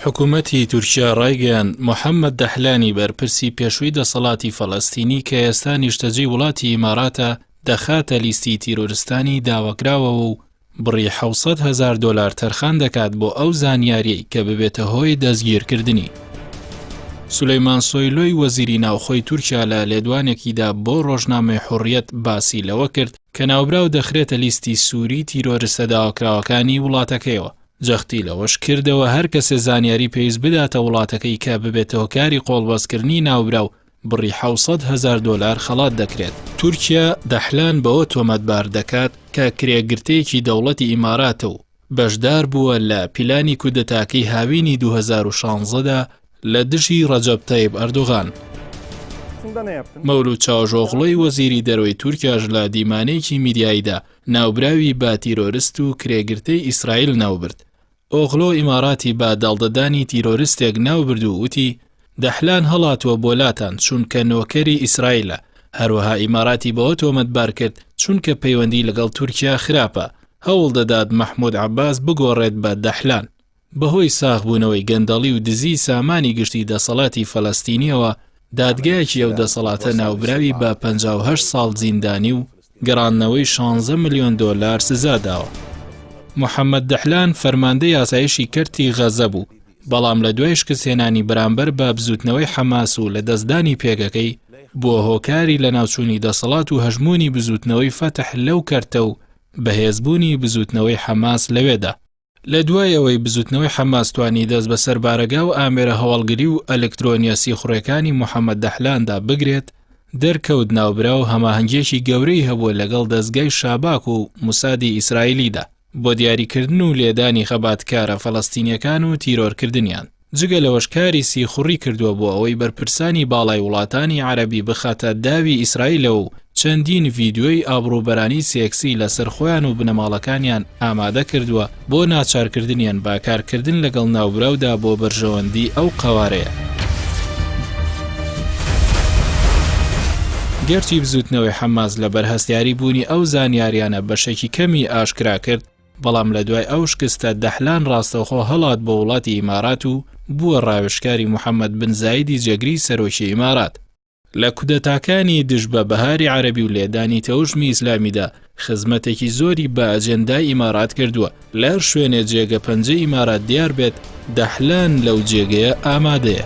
حکومەتی تورکیا ڕایگەیاند، محەمەد دەحلانی بەرپرسی پێشووی دەسەڵاتی فەلەستینی کە ئێستا نیشتەجێی وڵاتی ئیماراتە، دەخاتە لیستی تیرۆرستانی داواکراوەوە و بڕی 700 هەزار دۆلار تەرخان دەکات بۆ ئەو زانیاریەی کە ببێتە هۆی دەستگیرکردنی. سولەیمان سۆیلۆی وەزیری ناوخۆی تورکیا لە لێدوانێکیدا بۆ ڕۆژنامەی حوڕیەت باسی لەوە کرد کە ناوبراو دەخرێتە لیستی سووری تیرۆرستە داواکراوەکانی وڵاتەکەیەوە. جەختی لەوەش کردەوە هەر کەسێ زانیاری پێویست بداتە وڵاتەکەی کە ببێتە هۆکاری قۆڵبەستکردنی ناوبراو بڕی 700 هەزار دۆلار خەڵات دەکرێت. تورکیا دەحلان بەوە تۆمەتبار دەکات کە کرێگرتەیەکی دەوڵەتی ئیماراتە و بەشدار بووە لە پیلانی کودەتاکەی هاوینی 2016 دا لە دژی ڕەجەب تەیب ئەردۆغان. مەولود چاوشئۆغڵۆی وەزیری دەرەوەی تورکیاش لە دیمانەیەکی میدیاییدا ناوبراوی بە تیرۆرست و کرێگرتەی ئیسرائیل ناوبرد. ئۆغلۆ ئیماراتی بە داڵدەدانی تیرۆرستێک ناوبرد و وتی، دەحلان هەڵاتووە بۆ لاتان چونکە نۆکەری ئیسرائیلە، هەروەها ئیماراتی بەوە تۆمەتبار کرد چونکە پەیوەندی لەگەڵ تورکیا خراپە، هەوڵدەدات مەحمود عەباس بگۆڕێت بە دەحلان. بەهۆی ساغبوونەوەی گەندەڵی و دزیی سامانی گشتی دەسەڵاتی فەلەستینییەوە، دادگایەکی ئەو دەسەڵاتە ناوبراوی بە 58 ساڵ زیندانی و گەڕاندنەوەی 16 ملیۆن دۆلار سزا داوە. محەمەد دەحلان فەرماندەی ئاسایشی کەرتی غەزە بوو، بەڵام لە دوای شکستهێنانی بەرامبەر بە بزووتنەوەی حەماس و لەدەستدانی پێگەکەی، بووە هۆکاری لەناوچوونی دەسەڵات و هەژموونی بزووتنەوەی فەتح لەو کەرتە و بەهێزبوونی بزووتنەوەی حەماس لەوێدا. لە دوای ئەوەی بزوتنەوەی حەماس توانی دەست بەسەر بارەگا و ئامێرە هەواڵگری و ئەلکترۆنیە سیخوڕیەکانی محەمەد دەحلاندا بگرێت، دەرکەوت ناوبراو هەماهەنگیەکی گەورەی هەبووە لەگەڵ دەزگای شاباک و موسادی ئیسرائیلیدا بۆ دیاریکردن و لێدانی خەباتکارە فەلەستینیەکان و تیرۆرکردنیان. جگە لەوەش کاری سیخوڕی کردووە بۆ ئەوەی بەرپرسانی باڵای وڵاتانی عەرەبی بخاتە داوی ئیسرائیلەوە و چەندین ڤیدیۆی ئابڕووبەرانی سێکسی لەسەر خۆیان و بنەماڵەکانیان ئامادە کردووە بۆ ناچارکردنیان بە کارکردن لەگەڵ ناوبراودا بۆ بەرژەوەندی ئەو قەوارەیە. گەرچی بزووتنەوەی حەماس لەبەر هەستیاری بوونی ئەو زانیاریانە بەشێکی کەمی ئاشکرا کرد، بەڵام لە دوای ئەو شکستە دەحلان ڕاستەوخۆ هەڵات بۆ وڵاتی ئیمارات و بووە ڕاوێژکاری محەمەد بن زایدی جێگری سەرۆکی ئیمارات. لە کودەتاکانی دژ بە بەهاری عەرەبی و لێدانی تەوژمی ئیسلامیدا خزمەتێکی زۆری بە ئەجێندای ئیمارات کردووە، لە هەر شوێنێ جێگە پەنجەی ئیمارات دیار بێت دەحلان لەو جێگەیە ئامادەیە.